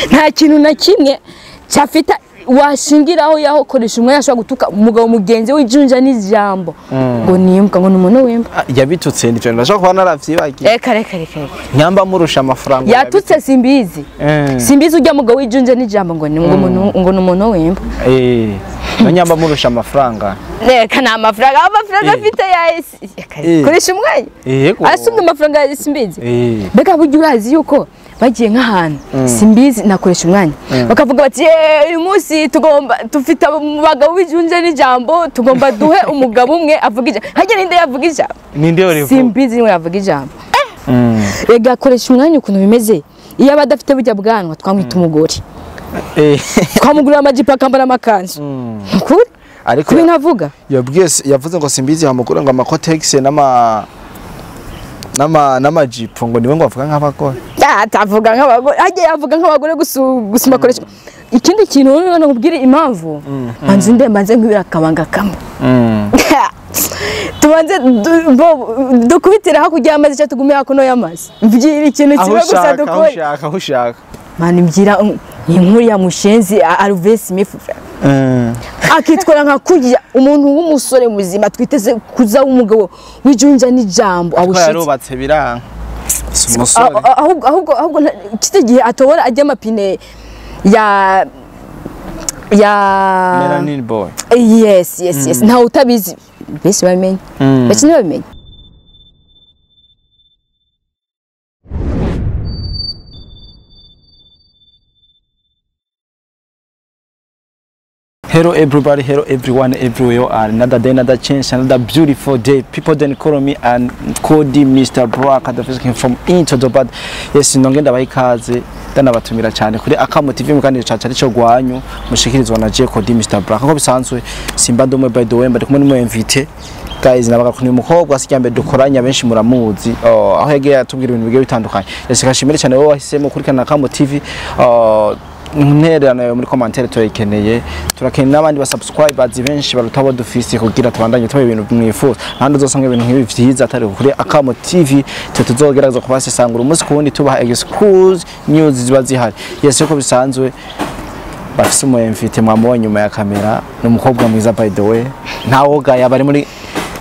Nta kintu na kimwe cyafita washingiraho yaho koresha umwanya ashobora gutuka umugabo mugenzi w'ijunja n'ijambo ngo nimbwa, ngo ni umuntu w'imbwa. Yabitutse nivyo ndashaka kuba naravyibagiye. Reka reka reka reka. Nyamba murusha amafaranga. Yatutse Simbizi. Simbizi ujya mugabo w'ijunja n'ijambo ngo ni ngo umuntu, ngo ni umuntu w'imbwa. No nyamba murusha amafaranga. Reka, nta mafaranga, amafaranga afite ya esi. Reka, koresha umwanya. Yego. Arasumbye amafaranga ya Simbizi. Mbega burya urazi yuko bagiye nk'ahantu Simbizi nakoresha umwanya bakavuga bati: "Uyu munsi tugomba dufite abagabo b'ijunje n'ijambo, tugomba duhe umugabo umwe avuga ijambo." Hajya ninde yavuga ijambo? Ninde yorivuga? Simbizi niwe yavuga ijambo. Rega koresha umwanya ukuntu bimeze, iyo aba adafite burya bwanwa twamwita umugore, twamugurira amajipo akambara amakanzu. Ukuri Ariko kubi ntavuga. Yabwiye, yavuze ngo Simbizi yamugura ngo amakotex n'amajipo ngo niwe ngo avuga nk'abagore. Atavuga nk'abagore, hajya yavuga nk'abagore gusuma koresha. Ikindi kintu rero nkubwire impamvu manze nde manze nkubira akabanga kamwe, tubanze dukubitire hakurya y'amazi cyangwa tugume hakuno y'amazi, mbyira ikintu Aho kimwe gusa. ushaka, aho Dukore. ushaka, aho ushaka. Mani mbyira inkuru ya mushenzi Alves Smith, akitwara nka kurya umuntu w'umusore muzima twiteze kuza w'umugabo w'ijunja n'ijambo Ko awushitse. yarubatse biranga. Si umusore. Ahubwo kite gihe atobora ajya amapine ya Melanin boy. Yes, ntawe utabizi, benshi babimenye, benshi ntibabimenye. Hello everybody, hello everyone, everywhere you are. Another day, another chance, another beautiful day. People then call me and Cody Mr. Brock, the first came from into the bad. Yes, nongenda bayikaze ndanabatumira cyane kuri Akamo TV mu kandi caca arico gwanyu mushikirizwa na J Cody Mr. Brock. Nko bisanzwe simba ndumwe, by the way mbari kumwe n'umu invité. Guys, nabaga kuni umukobwa si mbere dukoranya, benshi muramuzi. Oh, aho yagiye atubwira ibintu bigiye bitandukanye. Yes, kashimire cyane wowe wahisemo kurikirana Akamo TV. Oh, intererano yawe muri commentaire turayikeneye, turakeneye n'abandi ba subscribers benshi baruta abo dufise kugira tubandanye tuba ibintu mwifuza. Ahandi uzosanga ibintu nk'ibi vyiza atari kuri Akamo TV. Twe tuzogerageza kubasesangura umunsi ku wundi, tubaha exclusive news ziba zihari. Yes, uko bisanzwe bafise umu invité mwamubonye nyuma ya kamera, ni umukobwa mwiza by the way, ntawoga bari muri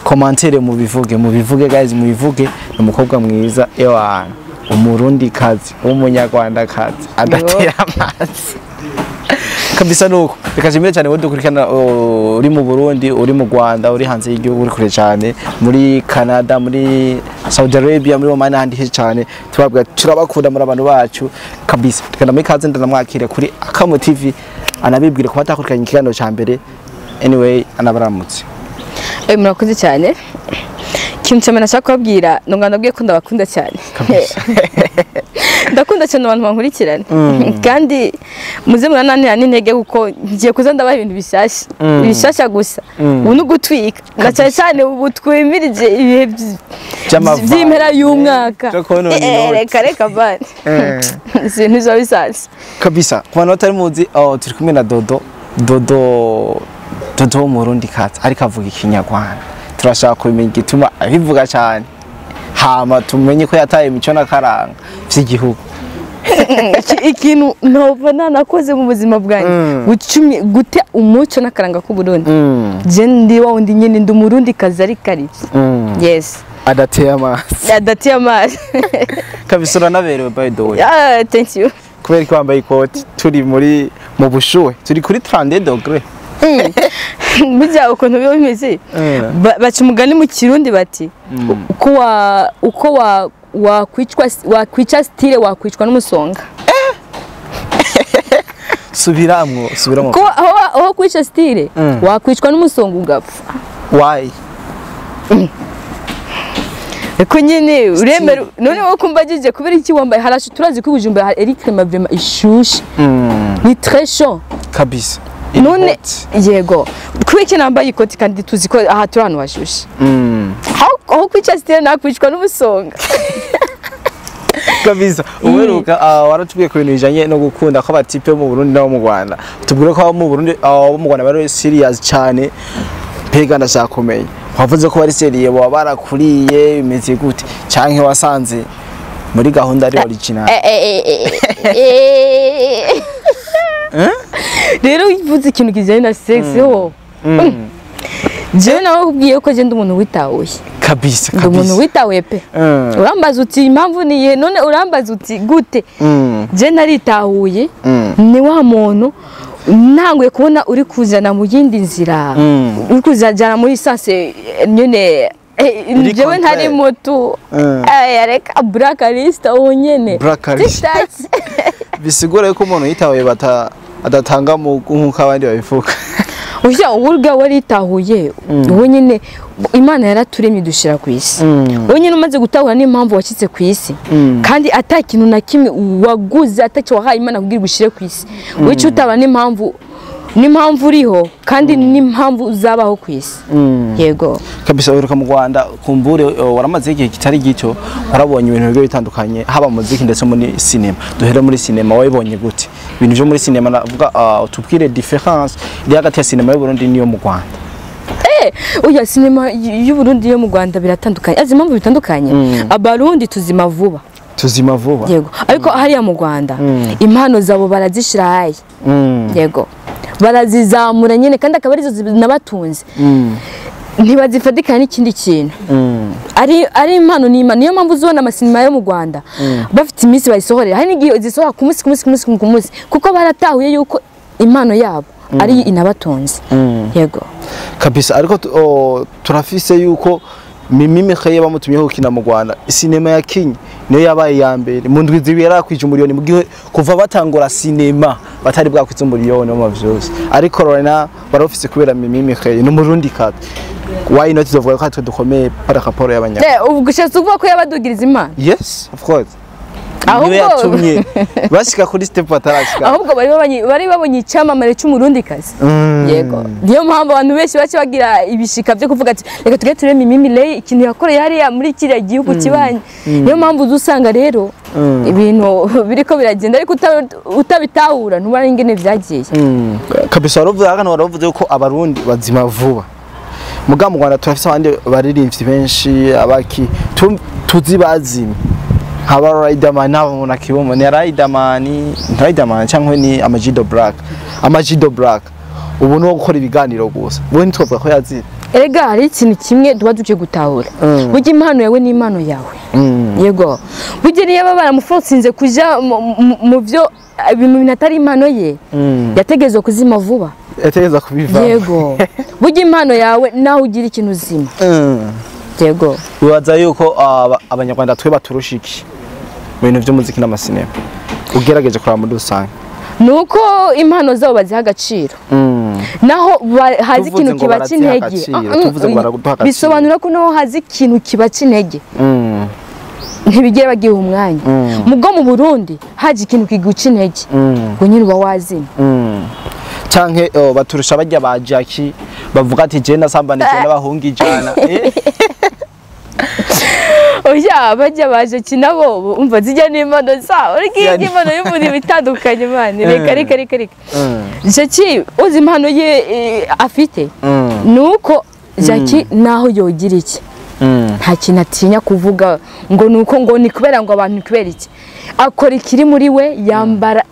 commentaire mubivuge, mubivuge guys, mubivuge. Ni umukobwa mwiza ewana, umurundi kazi w'umunyarwanda kazi adatera amazi kabisa. Nuko reka nshimire cyane wowe dukurikirana, uri mu Burundi, uri mu Rwanda, uri hanze y'igihugu, uri kure cyane muri Canada, muri Saudi Arabia, muri Oman n'ahandi henshi cyane. Tubabwira turabakunda muri abantu bacu kabisa. Reka ndamuhe ikaze, ndanamwakire kuri Akamo TV, anabibwire kuba atakurikiranye ikiganiro cya mbere. Anyway, anabaramutse. Murakoze cyane. Ikintu cya mbere nashaka kubabwira ni ngo ndabwiye ko ndabakunda cyane. Ndakunda cyane abantu bankurikirana, kandi muze murananira n'intege kuko ngiye kuza ndabaha ibintu bishyashya, ibishyashya gusa. Ubu ni ugutwika na cyane cyane ubu twimirije ibihe By'amavane. by'impera y'umwaka. Byo konona inoti. Reka reka bane, ibintu biba bisanzwe. Kabisa, ku bantu batari muzi, oh, turi kumwe na Dodo. Dodo, Dodo wo mu Burundi kazi ariko avuga ikinyarwanda. Turashaka kumenya igituma abivuga cyane, hama tumenye ko yataye imico n'akaranga vy'igihugu. Ikintu ntova nanakoze mu buzima bwanjye, gute umuco n'akaranga k'Uburundi. Je ndi wa wundi nyine, ndi umurundi kazi ariko ari yes. Adateye amazi. Adateye amazi. Kabisa, uranaberewe by the way. Ah, thank you. Kubera ko wambaye ikoti turi muri mu bushuhe, turi kuri 32 degré. Burya ukuntu biba bimeze, baca umugani mu Kirundi bati uko wa wakwicwa wakwica style wakwicwa n'umusonga. Subiramwo, subiramwo. Ko aho kwica style wakwicwa n'umusonga ugapfa. Why? Ko nyine uremera none wowe kumva agije kubera iki wambaye harashu? Turazi ko Bujumbura hari Eric vraiment ishushe, ni très chaud. Kabisa. None Hot. yego, kubera iki nambaye ikoti kandi tuzi ko aha turi ahantu hashushe? Aho kwica style nakwicwa n'umusonga. Kabisa, uheruka waratubwiye ku bintu bijanye no gukunda ko abatipe bo mu Burundi n'abo mu Rwanda, tubwire ko abo mu Burundi, abo mu Rwanda bari serious cyane. Mbega ndashaka kumenya, wavuze ko bari sérieux, baba barakuriye bimeze gute, canke wasanze muri gahunda ari original? Eh, eh, eh, eh, eh. Rero uvuze ikintu kijyanye na sex ho, jewe nawe kubwiye ko je ndi umuntu witahuye. Kabisa. Ndi umuntu Kabisa. witahuye pe. Urambaza uti impamvu ni iyihe? None urambaza uti gute? Je naritahuye. Ni wa muntu ntanguye kubona uri kuzana mu yindi nzira, uri kuzajyana muri sens nyene Iri jewe ntari contraire. moto. Aya, reka, blacklist uwo nyene. Blacklist. Tic-tac. Bisigura yuko umuntu yitahuye bata adatanga mu nk'uko abandi babivuga. Oya, wowe ubwawe waritahuye. Wowe nyine Imana yaraturemye dushira ku isi. Wowe nyine umaze gutahura n'impamvu washyitse ku isi, kandi ata kintu na kimwe waguze, atacyo wahaye Imana kugira ugushyire ku isi, wica utaba n'impamvu uriho kandi n'impamvu uzabaho ku isi. Yego. Kabisa. Uheruka mu Rwanda kumbure waramaze igihe kitari gito, warabonye ibintu bigiye bitandukanye, haba muziki ndetse muri sinema. Duhere muri sinema, wabibonye gute ibintu byo muri sinema? Navuga utubwire différence iri hagati ya sinema y'u Burundi n'iyo mu Rwanda. Oya, sinema y'u Burundi yo mu Rwanda biratandukanye. Azi impamvu bitandukanye? Abarundi tuzima vuba. Tuzima vuba. Yego, ariko hariya mu Rwanda impano zabo barazishira hayi. Yego, barazizamura nyine, kandi akaba arizo zinabatunze. Ntibazifatikanya n'ikindi kintu. Ari impano ni impano. Niyo mpamvu uzibona amasinema yo mu Rwanda bafite iminsi bayisohorera, hari n'igihe zisohora ku munsi, ku munsi, ku munsi, ku munsi, kuko baratahuye yuko impano yabo ari inabatunze. Yego. Kabisa. Ariko turafise yuko Mimi Mikheye bamutumye gukina mu Rwanda, sinema ya Kenya niyo yabaye iya mbere mu ndwi 2, yarakwije umuriyoni, mu gihe kuva batangura sinema batari bwakwize umuriyoni mu vyose. Ariko Rona barofise kubera Mimi Mikheye no murundi kat, why not? Tuzovuga ko twe dukomeye par rapport y'abanya Ubwo ushatse kuvuga ko yabadugiriza impano? Yes, of course. Ahubwo- Niyo yatumye bashika kuri step batarashika. Ahubwo bari babonye icyamamare cy'umurundikazi. Yego, niyo mpamvu abantu benshi baca bagira ibishika byo kuvuga ati reka tujye turebe Mimi Mireille ikintu yakoreye hariya muri kiriya gihugu kibanyi. Niyo mpamvu uza usanga rero ibintu biriko biragenda, ariko utabitahura ntubona ingene vyagiye. Kabisa. Waravuze hano, waravuze ko abarundi bazima vuba. Muga mu Rwanda turafise abandi baririmbyi benshi abaki tuzi bazima, nk'aba Riderman, n'abo na Kibomo, ni Riderman, ni Riderman cyangwa ni Amajido Black. Amajido Black ubu ni uwo gukora ibiganiro gusa, we ntitwavuga ko yazira. Erega hari ikintu kimwe tuba dukwiye gutahura. Burya impano yawe ni impano yawe. Yego, burya niyo baba baramuforsinze kuja mu byo ibintu bintu atari impano ye, yategerezwa kuzima vuba. Yategereza kubiva. Yego, burya impano yawe nawe ugira ikintu uzima. Yego. Wibaza yuko abanyarwanda twe baturusha iki mu bintu by'umuziki n'amasinema, ugerageje kuraba muri rusange? Nuko impano zabo baziha agaciro. Naho haza Tuvuze ikintu ngo kibaca baraziha intege. agaciro, Ah, tuvuze ngo baraduha agaciro. Bisobanura ko naho haza ikintu kibaca intege, ntibigera bagiha umwanya. Mubwo mu Burundi haje ikintu kiguca intege, ngo nyine uba wazima. Canke baturusha barya ba Jackie bavuga ati je nasambanije n'abahungu 100. Oya, bajya baje nabo umva zijya n'impano zabo, ariko iyi impano y'umuntu iba itandukanye man. Reka, reka, reka, reka. Jackie uzi impano ye afite nuko Jackie naho yogira iki, nta kintu atinya kuvuga ngo nuko ngo ni kubera ngo abantu ni kubera iki. Akora ikiri muri we, yambara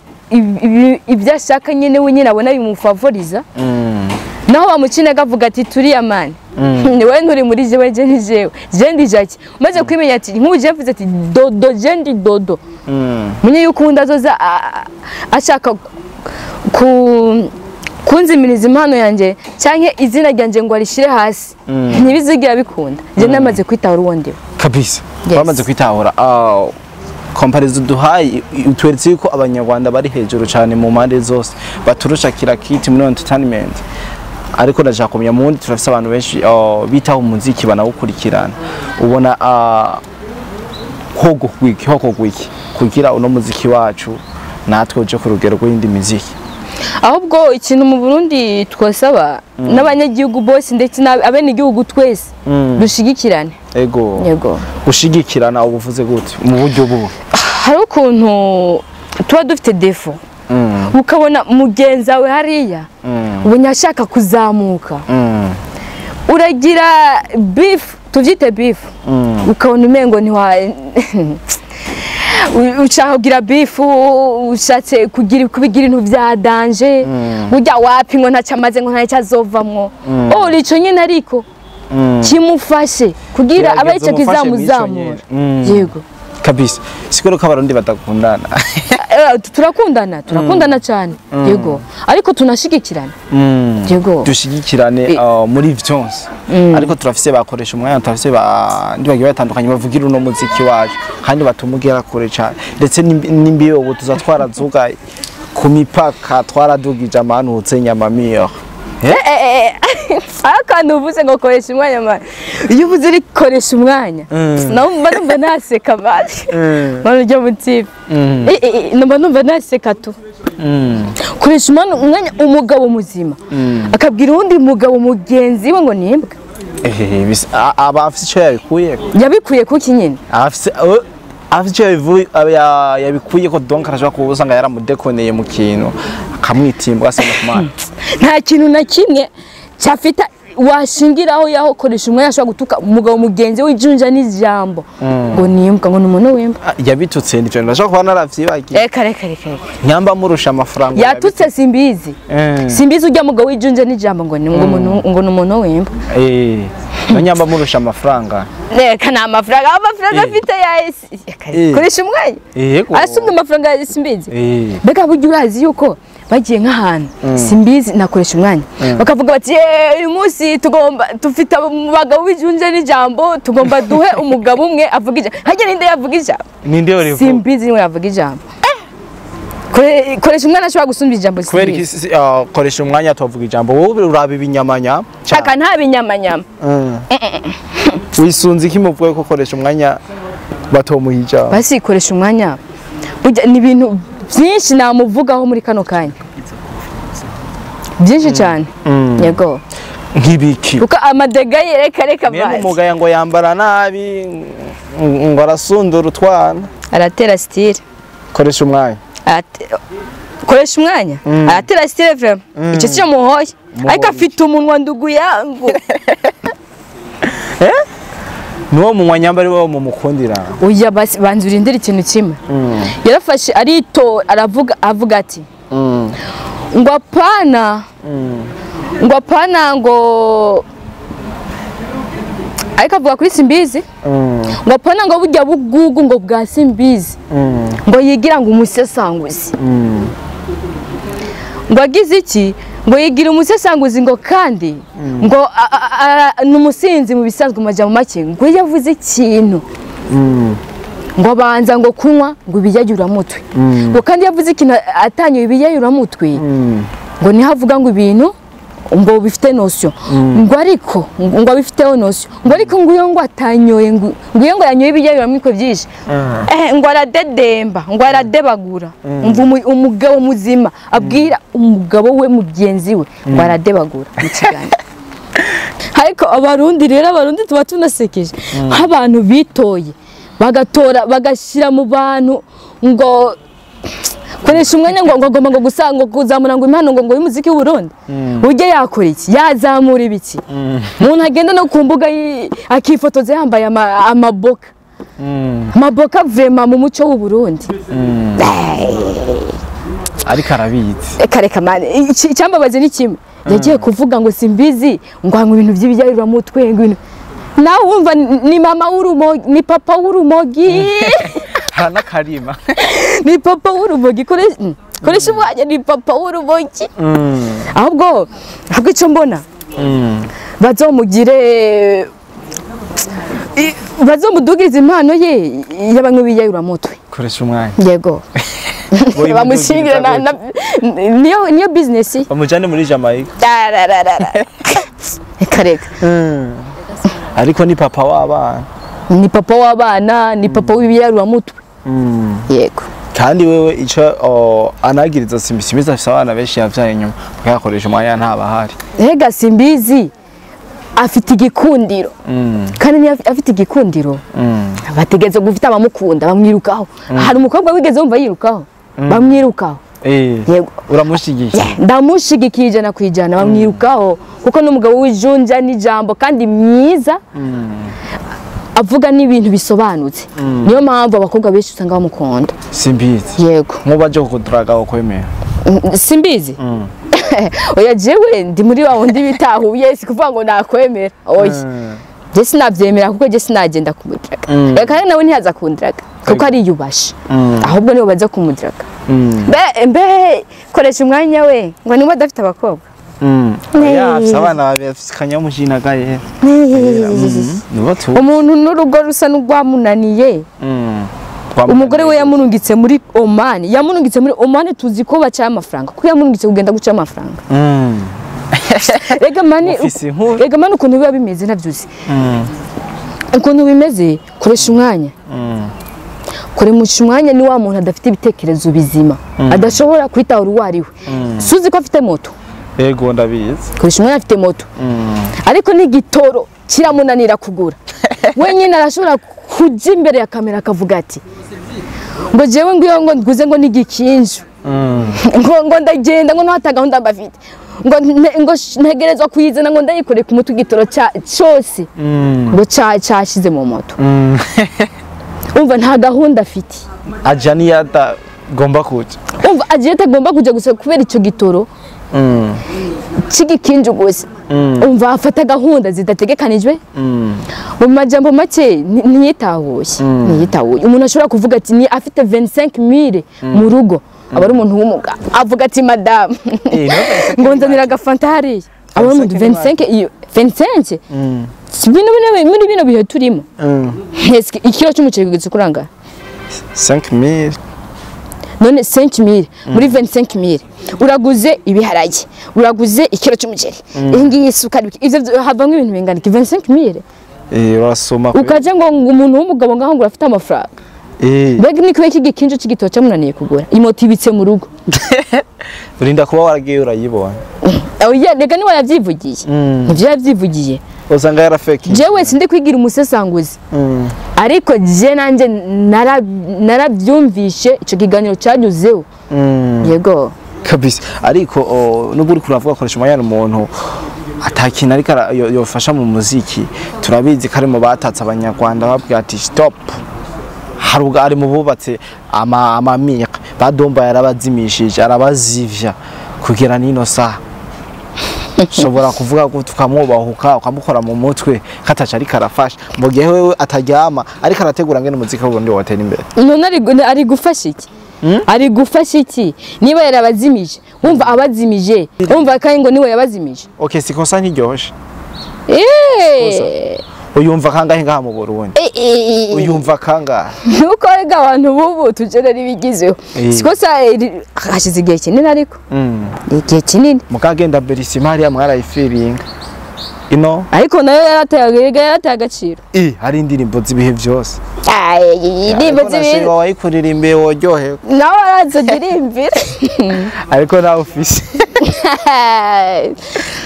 ibyo ashaka nyine, we nyine abona bimufavoriza. Naho bamukina akavuga ati turiya man, wewe nturi muri jewe, je ni jewe, je ndi Jackie. Umaze kwimenya ati nk'ubu je mvuze ati dodo, je ndi dodo, munye yuko undi azoza ashaka ku kunzimiriza impano yanjye cyangwa izina ryanjye ngo arishyire hasi, ntibizigira bikunda. Je namaze kwitahura uwo ndiwe. Kabisa. Yes. Bamaze kwitahura. Comparaison duhaye utweretse yuko abanyarwanda bari hejuru cyane mu mpande zose, baturusha kira kiti muri entertainment. Ariko ndashaka kumenya, mu wundi turafise abantu benshi bitaho umuziki banawukurikirana, ubona hogo wiki kugira uno muziki wacu natwe uje ku rugero rw'iyindi miziki? Ahubwo ikintu mu Burundi twasaba n'abanyagihugu bose ndetse n'abenegihugu twese, dushigikirane. Ego. Yego. Gushigikirana ubuvuze gute, mu buryo buhe? Hari ukuntu tuba dufite défaut, ukabona mugenzi wawe hariya ubonye ashaka kuzamuka, uragira beef, tubyite beef, ukabona umengo ntiwa Ushaka kugira beef, ushatse kugira kubigira ibintu vya danger, burya wapi, ngo ntacyo amaze, ngo ntacyo azovamwo. Oh, ico nyene ariko kimufashe kugira abe Gerageza ico umufashe mw'ico kizamuzamura. nyene. Yego. Kabisa, sikoro ko Abarundi badakundana. Turakundana, turakundana cyane, yego, ariko tunashigikirana. Yego. Dushigikirane muri vyonse, ariko turafise bakoresha umwanya, turafise bandi bagiye batandukanye bavugira uno muziki wacu kandi batuma ugera kure cane, ndetse n'imbibe ubu tuza twarazugaye ku mipaka, twaradugije amanutse nyamamiyo. Akantu uvuze ngo koresha umwanya, man, iyo uvuze uri koresha umwanya, nawe mba numva naseka, man, man, ujya mu tipe, mba numva naseka tu. Koresha umwanya, umugabo muzima akabwira uwundi mugabo mugenzi we ngo ni imbwa? Aba afise ico yabikuye. Yabikuye kuki nyine? Afise ico yabikuye ko, donc arashobora kuba usanga yaramudekoneye mu kintu akamwitimba, ugasanga kumana. Nta kintu na kimwe cyafita washingiraho yaho koresha umwanya ashobora gutuka umugabo mugenzi we ijunja n'ijambo ngo ni imbwa, ngo ni umuntu w'imbwa. Ah, yabitutse nivyo ndashobora kuba naravyibagiye. Reka, reka, reka, reka. Nyamba murusha amafaranga. Yatutse Simbizi. Simbizi ujya mugabo w'ijunja n'ijambo ngo ni ngo umuntu, ngo ni umuntu w'imbwa. No nyamba murusha amafaranga. Reka, ni amafaranga, amafaranga afite ya esi. Reka, koresha umwanya Yego. asumbye amafaranga ya Simbizi. Mbega burya urazi yuko bagiye nk'ahantu, Simbizi nakoresha umwanya, bakavuga bati: "Yeee, uyu munsi tugomba dufite abagabo b'ijunja n'ijambo, tugomba duhe umugabo umwe avuga ijambo." Hajya ninde yavuga ijambo? Ninde urivuga? Simbizi niwe yavuga ijambo. Koresha umwanya ashobora gusumba ijambo Kubera Simbizi. iki koresha umwanya tuvuga ijambo, wowe uraba ibinyamanya? Aka nta binyamanyama. Wisunze iki muvuye ko koresha umwanya batomuha ijambo? Basi koresha umwanya burya ni ibintu byinshi namuvugaho muri kano kanya, byinshi cyane, yego. Nk'ibiki? Kuko amadega ye, reka, reka. Niyo Basi. mumugaya ngo yambara nabi, ngo arasundura utwana. Aratera style. Koresha umwanya. Koresha umwanya aratera style vraiment, icyo cyo muhoye, ariko afite umunwa, ndugu yangu. Nuwo munywa nyamba ari wowe mumukundira. Oya, basi banza urindire ikintu kimwe. Yarafashe aritora, aravuga, avuga ati ngo apana, ngo apana, ngo ariko avuga kuri Simbizi ngo apana, ngo burya bugugu ngo bwa Simbizi, ngo yigira ngo umusesanguzi, ngo agize iki, ngo yigira umusesanguzi, ngo kandi ngo ni umusinzi mu bisanzwe. Mu majambo make, ngo iyo avuze ikintu ngo abanza ngo kunywa ngo ibiyayuramutwe, ngo kandi iyo avuze ikintu atanyoye ibiyayuramutwe, ngo niho avuga ngo ibintu ngo bifite notion, ngo ariko ngo abifiteho notion, ngo ariko ngo iyo ngo atanyoye, ngo iyo ngo yanyoye ibiyayuramutwe byinshi, ngo aradedemba, ngo aradebagura. Umva umugabo muzima abwira umugabo we mugenzi we ngo aradebagura mu kiganiro. Ariko Abarundi rero, Abarundi tuba tunasekeje, nk'abantu bitoye bagatora bagashyira mu bantu ngo koresha umwanya, ngo agomba ngo gusa ngo kuzamura ngo impano ngo y'umuziki w'u Burundi. Ujye yakora iki? Yazamura ibiki? Umuntu agenda no ku mbuga akifotoza yambaye amaboka, amaboka vraiment mu muco w'u Burundi. Ariko arabizi. Reka, reka, man, icyambabaje ni kimwe yagiye kuvuga ngo Simbizi ngo anywa ibintu by'ibiyayuramutwe, ngo ibintu nawe wumva ni mama w'urumogi, ni papa w'urumogi. Haranakarima. Ni papa w'urumogi. Koresha umwanya ni papa w'urumogi. Ahubwo icyo mbona, bazomugire bazomudugirize impano ye y'abanywi b'ibiyayuramutwe. Koresha umwanya. Yego. Bamushyingire niyo business ye. Bamujyane muri Jamaica. Darararara. Reka, reka. Ariko ni papa w'abana. Ni papa w'abana, ni papa w'ibiyayuramutwe, yego. Kandi wewe ico anagiriza Simbizi, Simbizi afise abana benshi yavyaye inyuma, bakayakoresha umwanya ntabahari. Rega Simbizi afite igikundiro, kandi niyo afite igikundiro bategetse gufite abamukunda bamwirukaho. Hari umukobwa wigeze wumva yirukaho? Bamwirukaho. Yego. Uramushigikiye? Ndamushigikiye 100%. Bamwirukaho kuko n'umugabo w'ijunja n'ijambo kandi mwiza. Avuga n'ibintu bisobanutse. Niyo mpamvu abakobwa benshi usanga bamukunda. Simbizi. Yego. Nkuba aje kukuduraga ukwemera. Simbizi. Oya, jewe ndi muri wa wundi bitahuye, si kuvuga ngo nakwemera. Oya. Je sinavyemera kuko je sinagenda kumudiraga. Reka nawe ntiyaza kundiraga kuko ariyubashe. Ahubwo nibo baza kumudiraga. Mbe koresha umwanya we ngo niba adafite abakobwa. Oya, afise abana babiri, afise akanyamushina kaye. Nibo tu. Umuntu n'urugo rusa n'urwamunaniye. Umugore we yamurungitse muri Oman, yamurungitse muri Oman, tuzi ko baca amafaranga, kuko yamurungitse kugenda guca amafaranga. Rega mani, Ufise inkuru. Rega mani, ukuntu biba bimeze ntavyuzi. Ukuntu bimeze, koresha umwanya. Koresha umwanya ni wa muntu adafite ibitekerezo bizima, adashobora kwitahura uwo ari we. Suzi ko afite moto. Yego, ndabizi. Koresha umwanya afite moto. Ariko n'igitoro kiramunanira kugura. Wenyine arashobora kuja imbere ya kamera akavuga ati ngo jewe ngiyo ngo nguze ngo n'igikinju, ngo ndagenda ngo ntata gahunda mbafite, ngo ntegerezwa kuyizana, ngo ndayikoreye ku mutwe, igitoro cyose ngo cyashize mu moto. Umva, nta gahunda afite. Aja niyo atagomba kuja. Umva, agiye atagomba kujya gusa kubera icyo gitoro cy'igikinju gusa. Umva, afata gahunda zidategekanijwe. Mu majambo make, ntiyitahuye, ntiyitahuye. Umuntu ashobora kuvuga ati ni afite 25000 mu rugo, aba ari umuntu w'umugabo, avuga ati madamu, Eh, no, ngo nzanira agafanta hariya, aba ari umuntu 25, iyo 25 bino bino muri bino bihe turimo. Eske ikiro cy'umuceri kigeze kurangara? 5000. None 5000 muri 25000, uraguze ibiharage, uraguze ikiro cy'umuceri, iyi ngiyi isukari, ivyo havamwo ibintu bingana iki? 25000. Eh, urasoma. Ukaja ngo umuntu w'umugabo ngaho ngo urafite amafaranga. Mbega ni kubera iki igikinju cy'igitoro cyamunaniye kugura, imoto ibitse mu rugo? Urinda kuba waragiye urayibona. Oya, reka niwe yavyivugiye, nivyo yavyivugiye. Usanga yarafeki. Jewe sindi kwigira umusesanguzi, ariko je nanje naravyumvishe ico kiganiro cyanyuzeho. Yego. Kabisa. Ariko nubwo uriko uravuga koresha umwanya, umuntu atakintu ariko yofasha mu muziki, turabizi ko ari mu batatse abanyarwanda babwira ati stop. Hari ubwo ari mu bubatse amamire badumba, yarabazimishije, arabazivya kugera n'ino saha. Ushobora kuvuga ko tukamwubahuka ukamukora mu mutwe kataca, ariko arafasha mu gihe wewe ataryama ariko arategura ngene umuziki w'Uburundi wotera imbere. None ari gufasha iki? Ari gufasha iki niba yarabazimije? Wumva abazimije, wumva kandi ngo niwe yabazimije. Okay, sikosa ntiryoshe. Eh. Uyumva kangahe ngaha mu Burundi? Eh. Uyumva kangahe? Nuko rega abantu bubu tugerera ibigizeho. Sikosa hashize igihe kinini, ariko igihe kinini. Mukagenda Berisima hariya mwarayifiringa ino. Ariko nayo yarateye agaciro. Hari indirimbo z'ibihe byose. Ay, indirimbo Ariko na z'ibihe. Shewa wayikuririmbiye woryohewe. Nawe arazogira. Ariko nawe ufise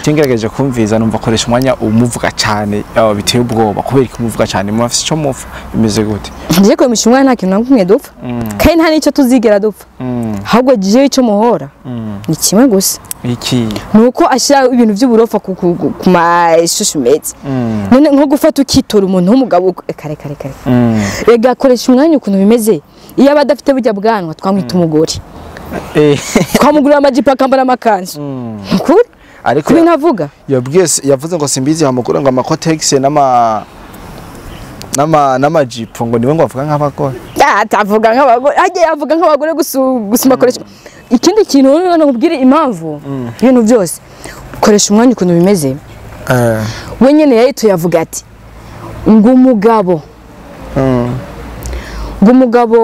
ngerageje kumviza, numva akoresha umwanya umuvuga cyane, biteye ubwoba. Kubera ko umuvuga cyane, murafise ico mupfa? Bimeze gute? Ngiye kwemisha umwana, nta kintu na kimwe dupfa kandi nta n'icyo tuzigera dupfa. Ahubwo jewe icyo muhora ni kimwe gusa. Iki? Ni uko ashyira ibintu by'uburofa ku mashusho meza. None nko gufata ukitora umuntu w'umugabo, kare kare kare. Rega akoresha umwanya ukuntu bimeze, iyo aba adafite burya bwanwa twamwita umugore, twamugurira amajipo akambara amakanzu. Ukuri Ariko kubi ntavuga. Yabwiye, yavuze ngo simbizi yamugura ngo amakotegisi n'amajipo ngo niwe ngo avuga nk'abagore. Atavuga nk'abagore, ajye yavuga nk'abagore gusuma. Koresha ikindi kintu rero nkubwire impamvu ibintu byose koresha umwanya ukuntu bimeze. We nyene yahita yavuga ati ngo umugabo, ngo umugabo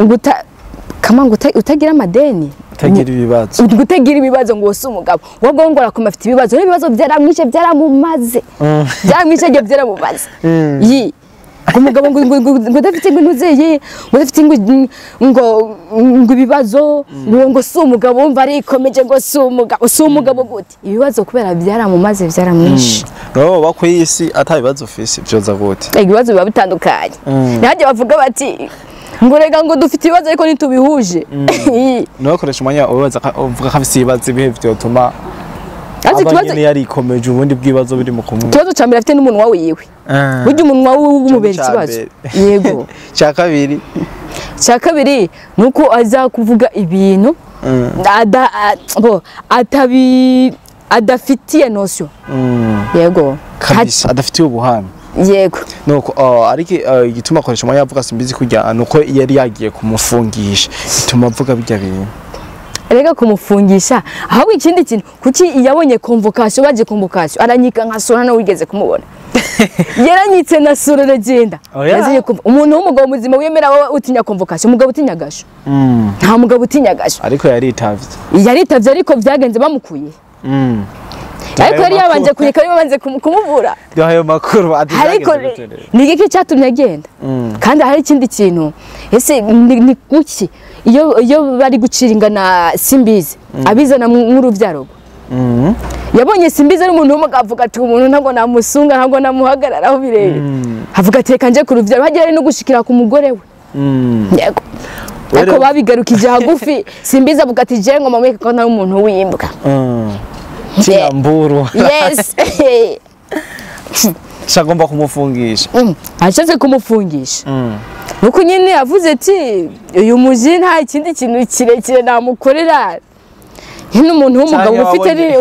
ngo kama ngo utagira amadeni, utagira ibibazo. Ngo utagira ibibazo ngo si umugabo. Wowe ngo arakoma afite ibibazo, n'ibibazo byaramwishe, byaramumaze, byaramwishe, ibyo byaramumaze. Yi ngo umugabo ngo udafite ngo ntuzeye, ngo udafite ngo ibibazo ngo si umugabo. Wumva arikomeje ngo si umugabo. Si umugabo gute? Ibibazo kubera byaramumaze, byaramwishe. No ba ku isi ata bibazo ufise vyoza gute? Ibibazo biba bitandukanye. Ntihajye bavuga bati ngo rega ngo dufite ibibazo ariko ntitubihuje. Nawe koresha umwanya ubaza uvuga ko afise ibibazo ibihe vyotuma Aba nyene yarikomeje ubundi bw'ibibazo biri mu kumwe. Ikibazo ca mbere afite n'umunwa wiwe. Burya umunwa wiwe umubera ikibazo. Yego. Cya kabiri. Cya kabiri nuko aza kuvuga ibintu atabi adafitiye notion. Yego. Kabisa adafitiye ubuhamya. Yego. Nuko ariko igituma akoresha umwanya avuga Simbizi kujya nuko yari yagiye kumufungisha bituma avuga bijya bintu. Erega kumufungisha ahubwo ikindi kintu kuki yabonye convocation baje convocation aranyika nka sora nawe wigeze kumubona. Yaranyitse na sora aragenda. Yaziye umuntu w'umugabo muzima wemera wowe utinya convocation umugabo utinya gasho. Nta mugabo utinya gasho. Ariko yaritavye. Yaritavye ariko byagenze bamukuye. Ariko yari yabanje kuyeka yari yabanje kumuvura. Ayo makuru ariko ni iki cyatumye agenda? Kandi hari ikindi kintu ese ni kuki iyo bari guciringa na Simbizi abizana nk'uruvyaro. Yabonye Simbizi ari umuntu w'umugabo avuga ati umuntu ntabwo namusunga ntabwo namuhagararaho birebe. Avuga ati reka nje ku ruvyaro hagiye ari no gushikira ku mugore we. Yego. Ariko babigarukije hagufi Simbizi avuga ati je ngoma mweke ko nari umuntu w'imbwa. Kinamburu. Yes. Shagomba kumufungisha. Ashatse kumufungisha. Nuko nyine avuze ati uyu muji nta kindi kintu kirekire namukorera. Nyine umuntu w'umugabo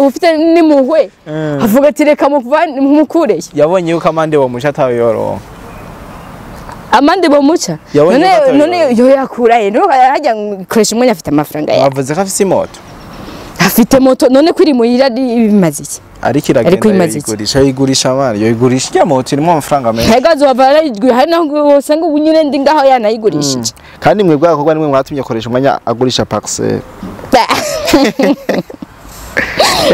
ufite nimuhwe. Avuga ati reka mukureye. Yabonye yuko amande bomuca atayoronka. Amande bomuca? None yo yakuraye. None hajya koresha umwanya afite amafaranga yawe. Bavuze ko afite moto. Afite moto none kuri muhira bimaze iki? Ariko iragenda yigurisha yigurisha amari yoigurisha ya moto irimo amafaranga menshi. Hega azova arayigurisha hari naho usanga ubu nyine ndi ngaho yanayigurishije. Kandi mwe bwakorwa nimwe mwatumye akoresha umwanya agurisha parcelle.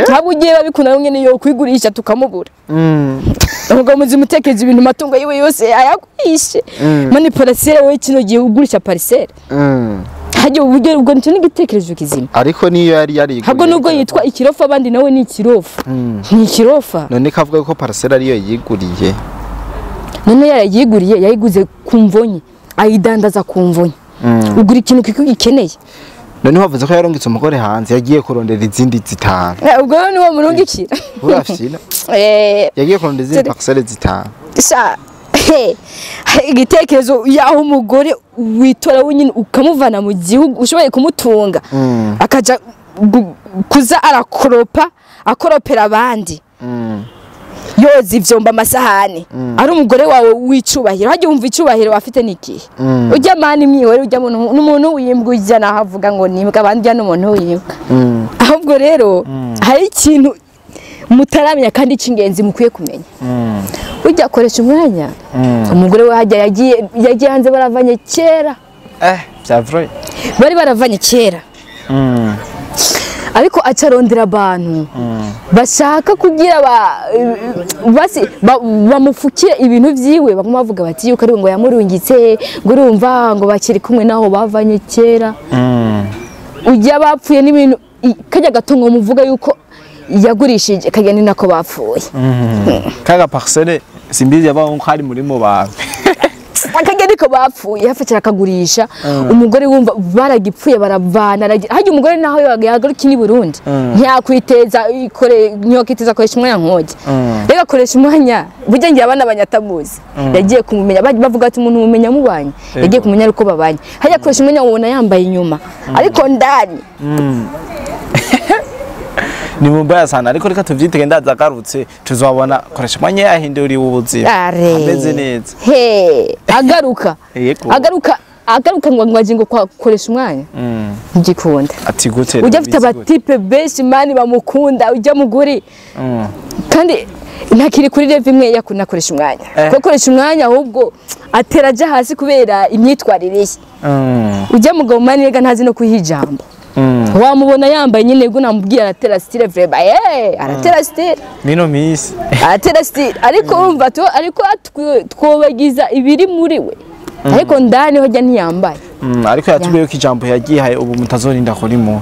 Ntabwo ugiye babikunda nyine yo kwigurisha tukamubura. Ubwo muzi mutekeze ibintu matungo yiwe yose ayagurishe. Mani parcelle we kino gihe ugurisha parcelle. Hajye uburyo ubwo nicyo n'igitekerezo kizima. Ariko niyo yari yariguriye. Habwo nubwo yitwa ikirofa abandi nawe ni ikirofa. Ni ikirofa. None kavuga ko parcelle ariyo yiguriye. None yarayiguriye yayiguze ku mvonyi ayidandaza ku mvonyi. Ugura ikintu kikugikeneye. None wavuze ko yarongitse umugore hanze yagiye kurondera izindi zitanu. Ubwo ni wo murungikira. Urafyina. Yagiye kurondera izindi parcelle zitanu. Sha igitekerezo yaho umugore witora wenyine ukamuvana mu gihugu ushoboye kumutunga akaja kuza arakoropa akoropera abandi yoza ivyomba amasahani ari umugore wawe wicubahiro hajye wumva icubahiro afite niki ujya mani mwiwe ujya n'umuntu wimbwa ujya naho avuga ngo nimbwa abandi n'umuntu wimbwa ahubwo rero hari ikintu mutaramenya kandi cy'ingenzi mukwiye kumenya. Ujya akoresha umwanya umugore we hajya yagiye hanze baravanye kera. Bya vrai bari baravanye kera. Ariko acarondera abantu bashaka kugira bamufukire ibintu vyiwe baguma bavuga bati yuko ari ngo yamurungitse ngo urumva ngo bakiri kumwe naho bavanye kera. Ujya bapfuye n'ibintu kajya gatongo muvuga yuko yagurishije kagenda nako bapfuye. Kaga parcelle Simbizi yabaho ko ari muri mu bantu. Akagenda niko bapfuye yafatira akagurisha umugore wumva baragipfuye baravana hajya umugore naho yagaruka ni Burundi ntiyakwiteza ikore nyokiteza akoresha umwanya nkoje. Rega akoresha umwanya burya ngiye abana banyatamuzi yagiye kumumenya bavuga ati umuntu mumenya mubanye yagiye kumenya ariko babanye hajya akoresha umwanya ubona yambaye inyuma ariko ndani ni mubaya sana ariko reka tuvyitege ndaza agarutse tuzabona koresha umwanya yahinduriye ubuzima ameze neza. He agaruka agaruka ngo ngwaje ngo koresha umwanya ngikunda ati gute ujya afite abatipe benshi mani bamukunda ujya muguri kandi ntakiri kuri level imwe yakunakoresha umwanya kuko koresha umwanya ahubwo atera aja hasi kubera imyitwarire ye. Ujya mugabo mani rega ntazi no kuhijambo. Wamubona yambaye nyine ngo namubwiye aratera style vreba aratera style mino miss aratera style ariko urumva to ariko twobagiza ibiri muri we ariko ndani hojya ntiyambaye. Ariko yatubwiye ko ijambo yagihaye ubu mutazorinda kuri mu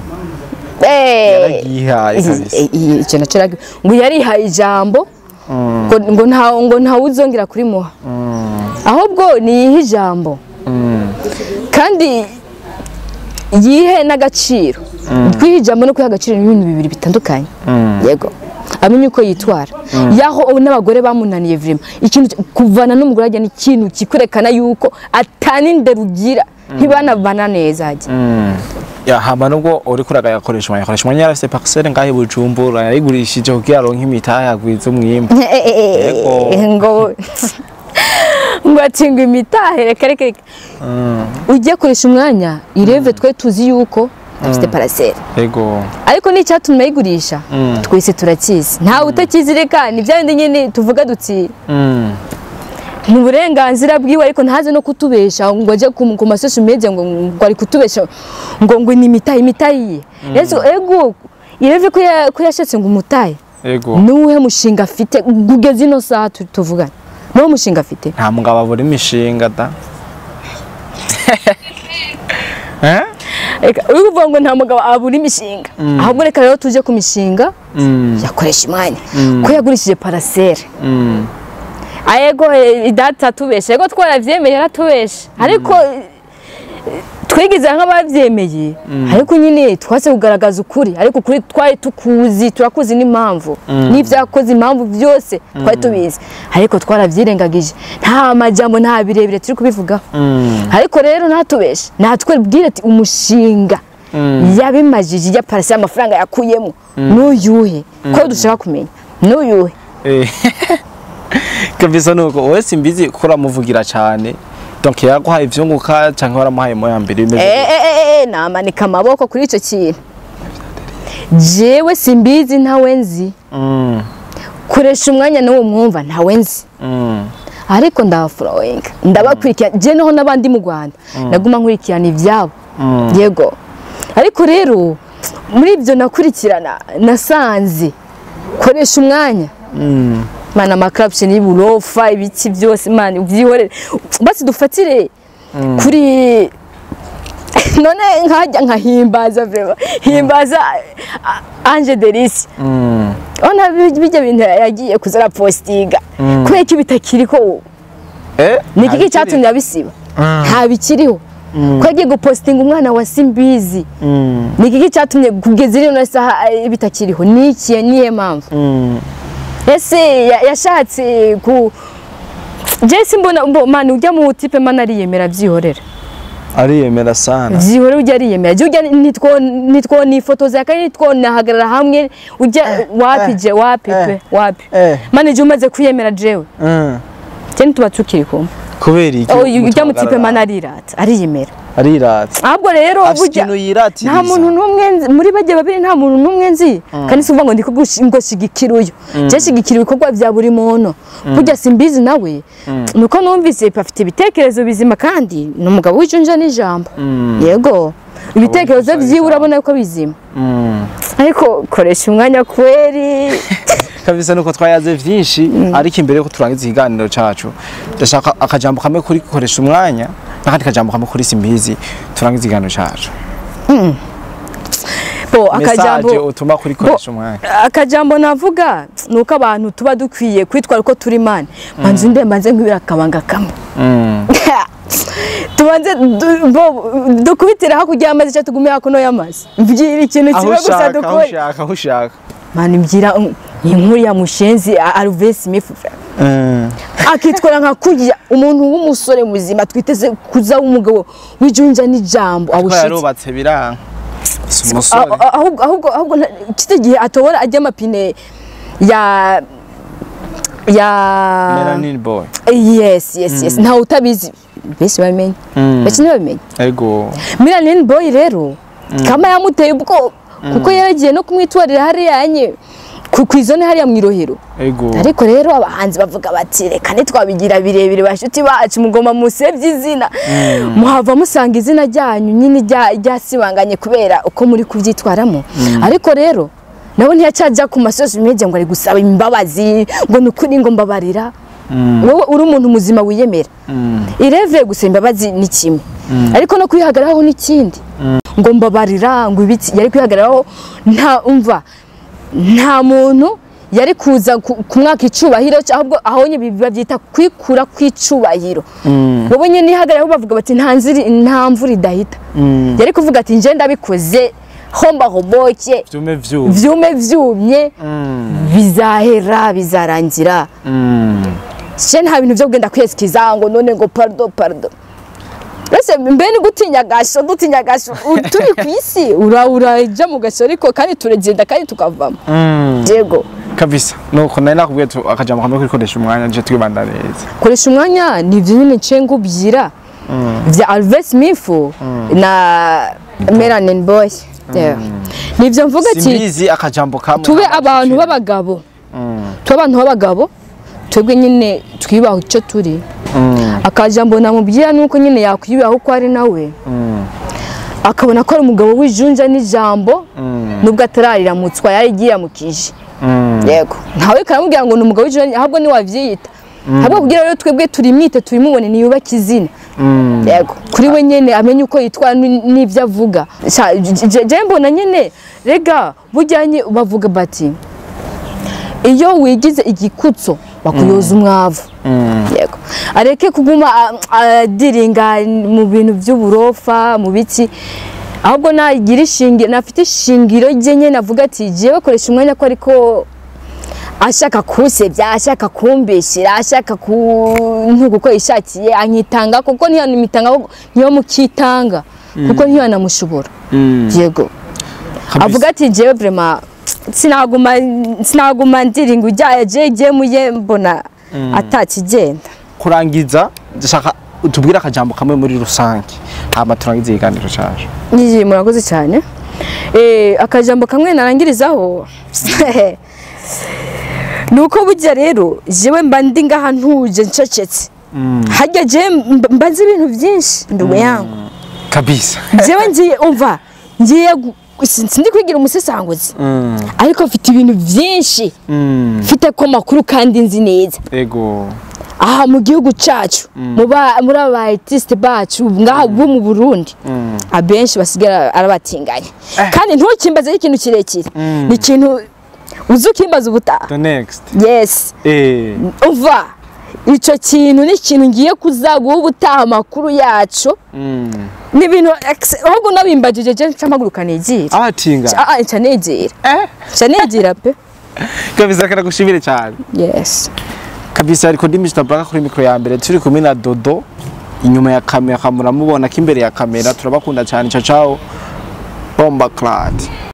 yaragihaye kabisa icyo nacyo ngo yarihaye ijambo ngo nta uzongera kuri muha ahubwo ni ijambo kandi yihe n'agaciro. Kwiha ijambo no kwiha agaciro ni ibintu bibiri bitandukanye. Yego. Amenye uko yitwara. Yaho n'abagore bamunaniye vraiment. Ikintu kuvana n'umugore ajya ni ikintu kikwerekana yuko ataninde rugira ntibanabana neza ajya. Ya hama nubwo uri kuragaya koresha umwanya, koresha umwanya yarafise parcelle ngahe Bujumbura yarigurishije kugira aronke imitahe agwize umwimbu. Yego. Ngo atinga imitahe reka reka. Ujye koresha umwanya ireve twe tuzi yuko afite parcelle. Yego. Ariko ni icyatumye ayigurisha twese turakizi. Ntawe utakizi reka ni bya bindi nyine tuvuga duti ni uburenganzira bwiwe ariko ntaze no kutubesha ngo aje ku ma social media ngo ari kutubesha ngo ni imitahe imitahe. Ego ireve ko yashatse ngo umutahe. Yego. Nuwe mushinga afite kugeza ino saha tuvugana. Nuwe mushinga afite. Nta mugabo abura imishinga da. Eka uri kuvuga ngo nta mugabo abura imishinga. Ahubwo reka rero tuje ku mishinga yakoresha umwanya. Ko yagurishije parcelle. Ayego idata tubeshe. Ego twaravyemeye yaratubeshe. Ariko twigize nk'abavyemeye. Ariko nyine twase kugaragaza ukuri. Ariko kuri twari tukuzi, turakuzi n'impamvu. N'ivyakoze impamvu byose twari tubizi. Ariko twaravyirengagije. Nta majambo nta birebire turi kubivuga. Ariko rero ntatubeshe. Natwebwire ati umushinga yabimajije ya parcelle amafaranga yakuyemo. N'uyuhe? Ko dushaka kumenya. N'uyuhe? Kabisa nuko wowe simbizi kora muvugira cyane. Donc yaguhaye ivyunguka canke waramuhaye mo ya mbere bimeze. Namanika amaboko kuri ico kintu. Jewe simbizi ntawe nzi. Koresha umwanya n'uwo mwumva ntawe nzi. Ariko ndabafollowinga. Ndabakurikirana je noho nabandi mu Rwanda. Naguma nkurikirana ivyabo. Yego. Ariko rero muri ibyo nakurikirana nasanze koresha umwanya. Mana ama corruption y'uburofa ibiki byose man ubyihorere basi dufatire kuri none nkajya nkahimbaza vraiment himbaza Ange Delice ona bijya bintu yagiye kuzara postinga kubera iki bitakiriko niki cyatumye abisiba nta bikiriho ko yagiye gupostinga umwana wa Simbizi niki cyatumye kugeza ino saha bitakiriho niki niye mpamvu ese yashatse ku Jesse mbona mani ujya mu type mana ariyemera byihorera. Ariyemera sana. Byihorera ujya ariyemera. Ujya nitwo ni foto za kandi nitwo nahagarara hamwe ujya wapi je wapi pe wapi. Mani je umaze kwiyemera jewe. Cyane tuba tukiri kumwe. Kubera iki? Ujya mu type mana arirata ariyemera. Arirata. Ahubwo rero burya nta muntu n'umwe muri bajye babiri nta muntu n'umwe nzi kandi si uvuga ngo ndiko shigikira uyu. Je shigikira ibikorwa bya buri muntu. Burya simbizi nawe nuko numvise afite ibitekerezo bizima kandi ni umugabo w'ijunja n'ijambo. Yego. Ibitekerezo byiwe urabona yuko bizima. Ariko koresha umwanya kweri. Kabisa nuko twayaze vyinshi ariko imbere ko turangiza ikiganiro cacu ndashaka akajambo kamwe kuri koresha umwanya nakandi kajambo kamwe kuri Simbizi turangiza ikiganiro cacu. Bo akajambo utuma kuri koresha umwanya. Akajambo navuga nuko abantu tuba dukwiye kwitwara uko turi mane. Manze ndembanze nkibira akabanga kamwe. Tubanze dukubitira hakurya y'amazi cyo tugume hakuno y'amazi. Mvgira ikintu kimwe gusa dukore. Aho ushaka. Mani mbyira inkuru ya mushenzi Alves Smith. Akitwara nka kurya umuntu w'umusore muzima twiteze kuza w'umugabo w'ijunja n'ijambo awushitse. Yarubatse biranga. Ahubwo kitagihe atobora ajya amapine ya Melanin boy. Yes. Nta utabizi bese bamenye. Bese ntibamenye. Ego. Melanin boy rero kama yamuteye ubwo kuko yaragiye no kumwitwarira hariya anye ku izone hariya mu Irohero. Ego. Ariko rero abahanzi bavuga bati reka ntitwabigira birebire bashuti bacu mugoma musebye izina. Muhava musanga izina ryanyu nyine ryasibanganye kubera uko muri kubyitwaramo. Ariko rero nabo ntiyacajya ku social media ngo ari gusaba imbabazi ngo nukuri ngo mbabarira. Wowe uri umuntu muzima wiyemera. Ireve gusaba imbabazi ni kimwe. Ariko no kwihagararaho ni kindi. Ngo mbabarira ngo ibiki yari kwihagararaho nta umva nta muntu yari kuza kumwaka icubahiro ahubwo aho nye babyita kwikura kwicubahiro. Wowe nye nihagararaho bavuga bati nta nziri nta mvura idahita. Yari kuvuga ati nje ndabikoze Homba hoboke. Vyume vyumye. Vyume vyumye. Bizahera, bizarangira. Je nta bintu vyo kugenda kwesikiza ngo none ngo pardon pardon. Ese mbe ni gutinya gasho, dutinya gasho turi ku isi, uraja mu gasho ariko kandi turagenda kandi tukavamo. Yego. Kabisa. Nuko nari nakubwiye akajambo kamwe kuri koresha umwanya, je twibandaniriza. Koresha umwanya ni ivyo nyene nce ngubyira vya Alves Mifu na Melanin Boy. Yeah. Nivyo mvuga ati Simbizi akajambo kamwe. Tube abantu b'abagabo. Tube abantu b'abagabo, twebwe nyine twibaho icyo turi. Akajambo namubwira nuko nyine yakwiyubaho uko ari nawe. Akabona ko ari umugabo w'ijunja n'ijambo, nubwo atarariramutswa yarigiyamukije. Yego. Ntawe karamubwira ngo ni umugabo w'ijunja, ahubwo ni wavyiyita. Ahubwo kugira rero twebwe turimite turimubone niyubaka izina. Yego. Kuri we nyene amenye uko yitwa n'ivyo avuga. Je mbona nyene rega bujyanye bavuga bati iyo wigize igikutso bakuyoza umwavu. Yego. Areke kuguma adiringa mu bintu by'uburofa mu biti, ahubwo nagira ishingi nafite ishingiro rye nyene avuga ati jewe bakoresha umwanya ko ariko ashaka kusebya, ashaka kumbeshyira, ashaka kuntuka uko yishakiye, anyitanga kuko ntiyanitanga niyo mukitanga kuko ntiyanamushobora. Yego. Avuga ati jewe vraiment sinaguma ndiringa ujya je muye mbona atakigenda. Kurangiza ndashaka utubwire akajambo kamwe muri rusange hama turangize ikiganiro cyacu. Niji murakoze cyane. Akajambo kamwe narangirizaho nuko burya rero jewe mba ndi ngaha ntuje ncecetse. Harya je mba nzi ibintu byinshi ndugu yangu. Kabisa. Jewe ngiye umva ngiye sindi kwigira umusesanguzi. Ariko mfite ibintu byinshi. Mfite ko makuru kandi nzi neza. Ego. Aha mu gihugu cyacu muri aba artiste bacu ngaha bo mu Burundi abenshi basigara arabatinganya. Kandi ntukimbaze ikintu kirekire. Ni ikintu uzukimbaza ubutaha. The next. Yes. Umva ico kintu ni ikintu ngiye kuzaguha ubutaha amakuru yacu. Ni ibintu ahubwo nabimbagije je ncamaguruka nigira. Abatinga. Nca nigira. Nca nigira pe. Kabisa karagushimire cyane. Yes. Kabisa ariko ndi Mr. Black kuri micro ya mbere turi kumwe na Dodo inyuma ya kamera muramubona ko imbere ya kamera turabakunda cyane. Ciao ciao. Bomba Clad.